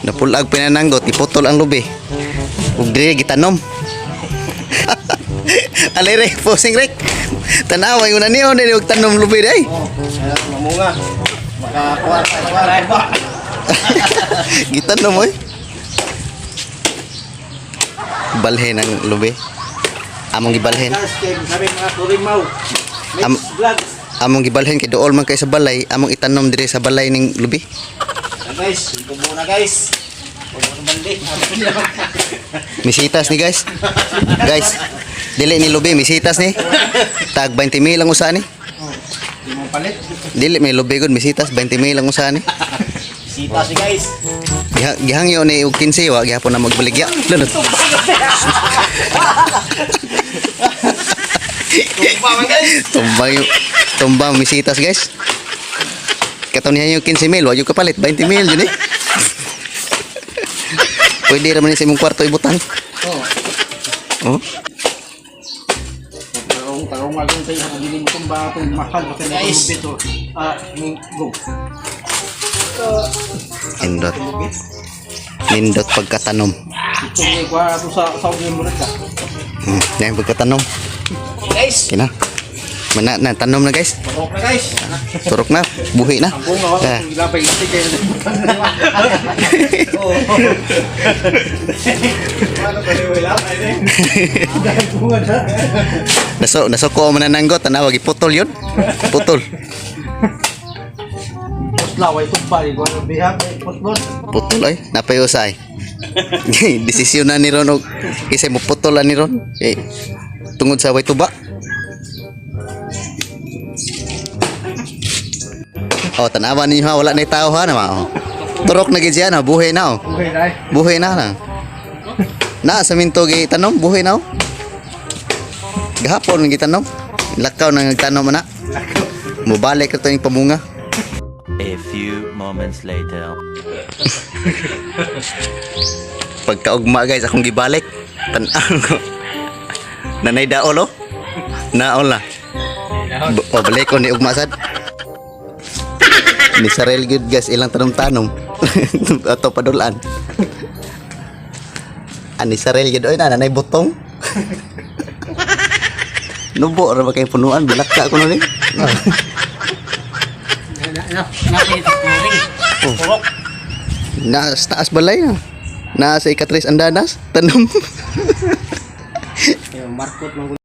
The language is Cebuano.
Napulag pinananggot, iputol ang lubi. Ug dire gitanom. Alere, posing rek. Tanawa yung niyo dili og tanom lubi day. Oh, mamunga. Makakuha ka ba? Gitanom oy. Balhin ang lubi. Among gibalhin. Sabi mga kurimaw. Mix vlog. Among gibalhin kay duol man kay sa balay, among itanom dire sa balay ning lubi. Guys, tubo na, guys. Tubo na bandi. Misitas ni, guys. Guys, dili ni lubi, misitas ni. Tag 20 mil ang usa ni. Di mo palit. Dili may lubi gud, misitas 20 mil ang usa ni. Sita si guys. Gihangyo ni og 15 wa gihapon na magbaligya. Lunod. Tumba man, guys. Tumbang yung tumbang misitas, guys. Kato niya yung 15 mil, wa yung kapalit 20 mil yun eh. Pwede raman ni sa imong kwarto ibutang. Oh. Oh. Tarong tarong agong tayo sa pagili mo tumba itong mahal pa tayo Guys. ito. Ah, go. Nindot. Nindot pagkatanom. Ito yung kwa ato sa Saudi mo rin ka. Yan pagkatanom. Guys. Kina. Mana na tanom na, guys. Turok na, guys. Turok na, buhi na. Ang bunga ko Ah. itong ilapay kasi kayo. Oh. Ano ba yung wala? Bunga na. Naso ko manananggot, tanawa giputol yun. Putol. Puslaway tumba di ko bihag puslon. Putol ay, napayusay. Desisyon na ni Ron og kisay mo putol ni Ron. Eh, tungod sa way tuba. Oh, tanawa ninyo ha, wala na tao ha na oh. Turok na gid siya na, buhi na oh. Okay na. Buhi na na. Na sa minto gi tanom, buhi na oh. Gahapon gi tanom. Lakaw na nagtanom na. Mubalik na to yung pamunga. A few moments later. Pagkaugma, guys, akong gibalik. Tan-aw ko. Nanay daol oh. Naol na. Oh, balik ko ni ugma sad. Ni Sarel good, guys, ilang tanom-tanom. Ato padulan. Ani Sarel gud oy na nanay butong. Nubo ra ba kay punuan bilak ka ko ni. Turok. Na sa taas balay na. Na sa ikatres andanas tanom. Markot mang